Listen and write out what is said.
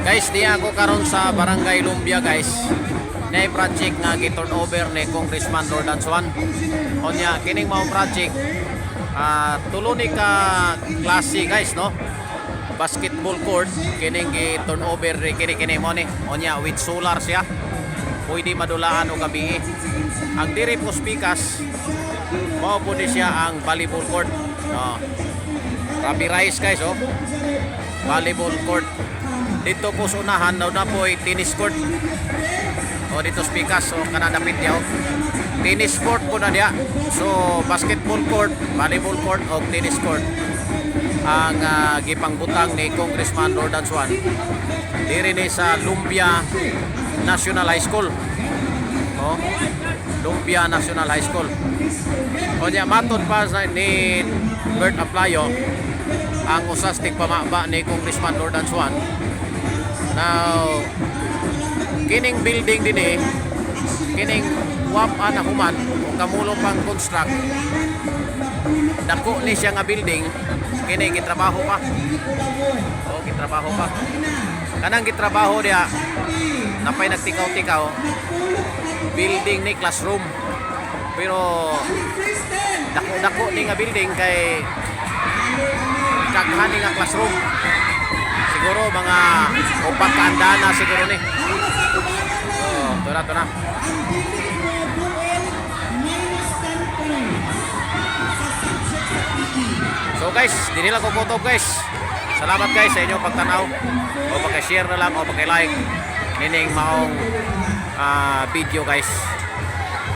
Guys, di ako karon sa Barangay Lumbia, guys. Na project nga gi-turn over ni Congressman Lordan Juan. Onya kining mao project, tulo ni ka klase, guys, no. Basketball court kining gi-turn over ni kini kini mo ni. Onya with solar siya. Pwede madulaan og gabi. Ang diri po pikas mao po ni siya ang volleyball court. No. Rabi rice, guys, oh. Volleyball court. Dito po sa unahan, na po ay tennis court. O dito sa pikas, so kana dapit niya, oh. Tennis court po na diya. So basketball court, volleyball court o tennis court ang gipangbutang ni Congressman Lordan Juan diri ni sa Lumbia National High School. Oh, Lumbia National High School. O niya matod pa sa ni Bert Aplayo, ang usas tigpamaba ni Congressman Lordan Juan. Now, kining building dinhi, kining wap na human o kamulo pang construct, dako ni siya nga building, kini gitrabaho pa. O gitrabaho pa. Kanang gitrabaho diha, napay nagtikaw-tikaw, building ni classroom. Pero dako-dako ni nga building kay daghan ni nga classroom. Siguro mga upat ka andana siguro ni. Oh, ito na, ito na. Ang dili mo minus 10 points sa subject sa PE. So guys, dinhi lang ko kutob, guys. Salamat, guys, sa inyong pagtanaw. O paki-share na lang o paki-like nining maong video, guys.